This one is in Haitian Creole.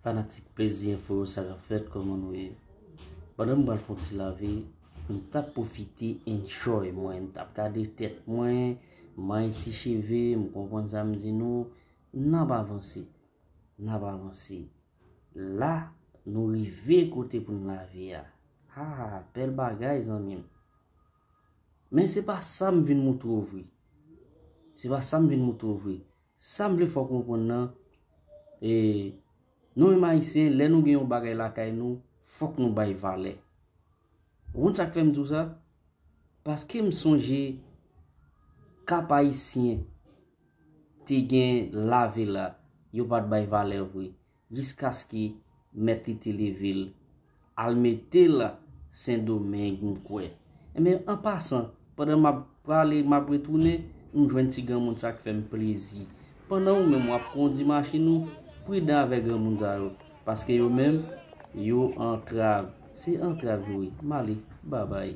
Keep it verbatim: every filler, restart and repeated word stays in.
Fanatik Plezi Enfo yo, sa k ap fèt, kòman nou ye? Pandan m pral fè yon ti lave, m t ap pwofite enjoy mwen, m t ap gade tèt mwen, m bay ti cheve, m konprann sa m di nou, n ap avanse, n ap avanse. La, nou rive kote pou n lave a. Ah, bèl bagay, zanmi m. Men se pa sa m vin moutre w vre. Se pa sa m vin moutre w vre. Sa m vle fè w konprann nan, e, nou menm Ayisyen, lè nou gen yon bagay lakay nou, fòk nou bay valè. Ou konn sa k fè m di w sa? Paske m sonje Kap Ayisyen te gen lave la, yo pa t bay valè vre, jiskaske mèt li te leve l, al mete l Sendomeng, m kwè. Enben, an pasan, pandan m ap prale, m ap retounen, m jwenn ti granmoun sa k fè m plezi. Pandan ou menm w ap kondi machin ou, pridan avèk granmoun sa yo, paske yo menm, yo antrav. Se antrav yo ye. M ale, babay.